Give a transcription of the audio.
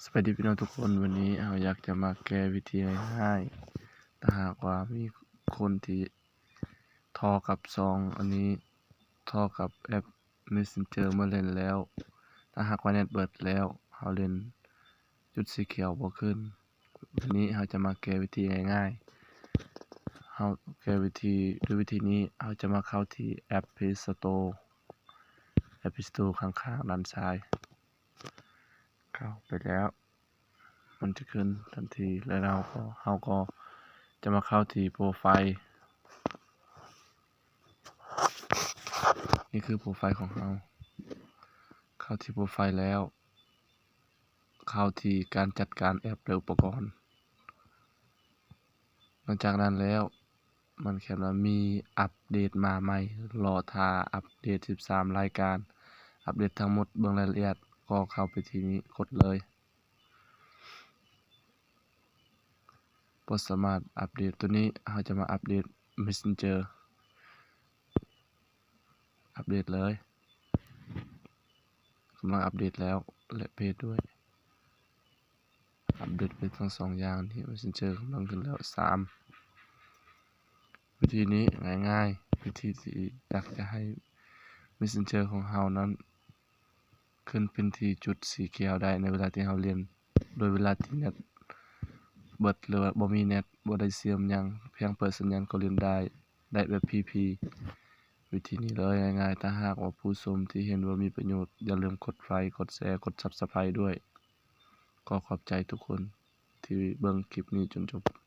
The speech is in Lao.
ສະບາຍດີພີ່ນ້ອງທຸກຄົນ, ວັນນີ້ເຮົາຢາກຈະມາແກ້ວິທີງ່າຍໆ ຖ້າຫາກວ່າມີຄົນທີ່ທໍ່ກັບຊ່ອງອັນນີ້, ຕໍ່ກັບແອັບ Messenger ມາຫຼິ້ນແລ້ວ, ຖ້າຫາກວ່າແນັດເບິດແລ້ວ ເຮົາຫຼິ້ນຈຸດສີຂຽວບໍ່ຂຶ້ນ. ວັນນີ້ເຮົາຈະມາແກ້ວິທີງ່າຍໆ. ເຮົາແກ້ວິທີ ດ້ວຍວິທີນີ້, ເຮົາຈະມາເຂົ້າທີ່ແອັບ Play Store, ແອັບ Play Store ຂ້າງໆ ດ້ານຊ້າຍ. ເຂົ້າໄປແລ້ວ ມັນຈະຂຶ້ນທັນທີ ແລ້ວເຮົາກໍ ເຮົາກໍຈະມາເຂົ້າທີ່ໂປຣໄຟ. ນີ້ຄືໂປຣໄຟຂອງເຮົາ. ເຂົ້າທີ່ໂປຣໄຟແລ້ວ ເຂົ້າທີ່ການຈັດການແອັບ ແລະ ອຸປະກອນ. ຫຼັງຈາກນັ້ນແລ້ວ ມັນຂຽນວ່າມີອັບເດດມາໃໝ່, ລໍຖ້າອັບເດດສິບສາມລາຍການ, ອັບເດດທັງໝົດ, ເບິ່ງລາຍລະອຽດ, ກໍເຂົ້າໄປທີ່ນີ້, ກົດເລີຍ. ບໍ່ສາມາດອັບເດດ. ໂຕນີ້ເຮົາຈະມາອັບເດດ Messenger. ອັບເດດເລີຍ. ກຳລັງອັບເດດແລ້ວ ແລະ ເພຈດ້ວຍ. ອັບເດດໄປທັງສອງຢ່າງນີ້. Messenger ກຳລັງຂຶ້ນແລ້ວ. ສາມ ວິທີນີ້ງ່າຍໆ, ວິທີທີ່ຢາກຈະໃຫ້ Messenger ຂອງເຮົານັ້ນ ຂຶ້ນເປັນທີ່ຈຸດສີຂຽວໄດ້ໃນເວລາທີ່ເຮົາຫຼິ້ນ, ໂດຍເວລາທີ່ແນັດເບິດ ຫຼືວ່າບໍ່ມີແນັດ, ບໍ່ໄດ້ເຊື່ອມຫຍັງ, ພຽງເປີດສັນຍານກໍຫຼິ້ນໄດ້, ໄດ້ແບບຟຣີໆ. ວິທີນີ້ເລີຍ, ງ່າຍໆ. ຖ້າຫາກວ່າຜູ້ຊົມທີ່ເຫັນວ່າມີປະໂຫຍດ, ຢ່າລືມກົດໄລ, ກົດແຊ, ກົດ Subscribe ດ້ວຍ. ຂໍຂອບໃຈທຸກຄົນທີ່ເບິ່ງຄລິບນີ້ຈົນຈົບ.